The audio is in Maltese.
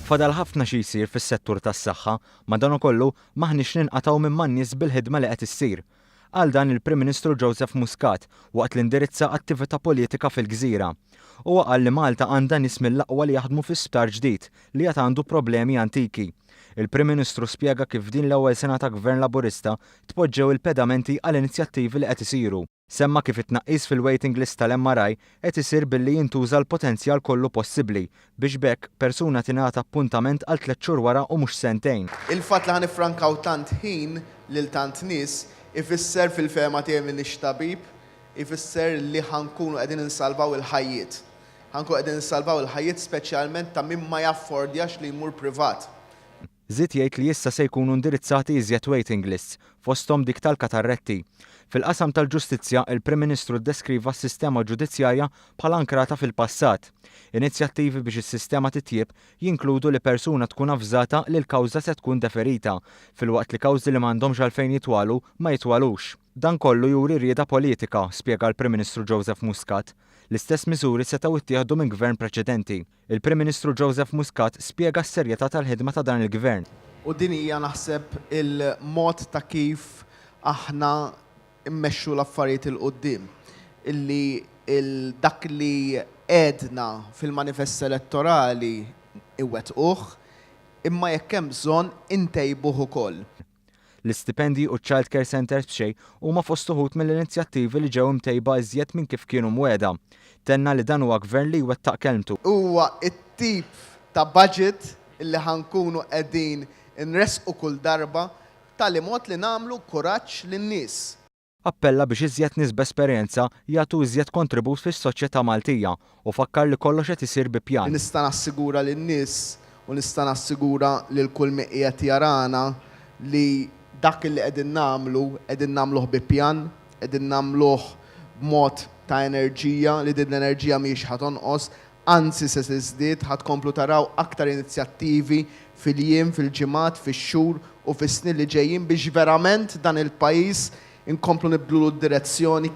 Fadal ħafna xi jsir fis-settur tas-saħħa, madankollu m'aħniex ninqatgħu minn man-nies bil-ħidma li qed issir. Qal dan il-Prim Ministru Joseph Muscat waqt li indirizza attività politika fil-gżira. Huwa qal li Malta għandha nies mill-aqwa li jaħdmu fi sptar ġdid li għad għandu problemi antiki. Il-Prim Ministru spjega kif f'din l-ewwel sena ta' Gvern Laburista tpoġġew il-pedamenti għal inizjattivi li qed isiru. Semma kif it-tnaqqis fil-waiting list tal-MRI qed isir billi jintuża l-potenzjal kollu possibbli biex b'hekk persuna tingħata appuntament għal tlett xhur wara u mhux sentejn. Il-fatt li ħa niffrankaw tant ħin lil tant nies ifisser fil-fehma tiegħi m'iniex tabib, ifisser li ħa nkunu qegħdin insalvaw il-ħajjiet. Ħa nkunu qegħdin insalvaw il-ħajjiet speċjalment ta' min ma jaffordjax li jmur privat. Żied jgħid li issa se jkunu indirizzati iżjed waiting lists, fosthom dik tal-katarretti. Fil-qasam tal-ġustizzja, il-Prim Ministru ddeskriva s-sistema ġudizzjarja bħala ankrata fil-passat. Inizjattivi biex is-sistema titjieb jinkludu li persuna tkun avżata li l-kawża se tkun deferita, filwaqt li kawżi li m'għandhomx għalfejn jitwalu ma jitwalux. Dan kollu juri rieda politika, spjega l-Prim Ministru Joseph Muscat. L-istess miżuri setgħu ttieħdu minn gvern preċedenti. Il-Prim Ministru Joseph Muscat spjega s-serjetà tal-ħidma ta' dan il-Gvern. U din hija naħseb il-mod ta' kif aħna mmexxu l-affarijiet 'il quddiem. Illi dak li għedna fil-manifest elettorali iwettquh, imma jekk hemm bżonn intejbuh ukoll. L-istipendji u ċ-child care centres b'xejn huma fost uħud mill-inizjattivi li ġew imtejba iżjed minn kif kienu mwiegħda. Tenna li dan huwa gvern li jwettaq kelmtu. Huwa t-tip ta' budget li ħa nkunu qegħdin inressqu kull darba b'tali mod li nagħmlu kuraġġ lin-nies. Appella biex iżjed nies b'esperjenza jagħtu iżjed kontribut fis-soċjetà Maltija u fakkar li kollox qed isir bi pjan. Nista' nassigura lin-nies u nista' nassigura lil kull min qiegħed jarana li dak li qegħdin nagħmlu, qegħdin nagħmluh bi pjan, qegħdin nagħmluh b'mod ta' enerġija, li din l-enerġija mhijiex ħa tonqos, anzi se tiżdied, ħa tkomplu taraw aktar inizjattivi fil-jiem, fil-ġimgħat, fix-xhur u fis-snin li ġejjin biex verament dan il-pajjiż inkomplu nibdlulu d-direzzjoni.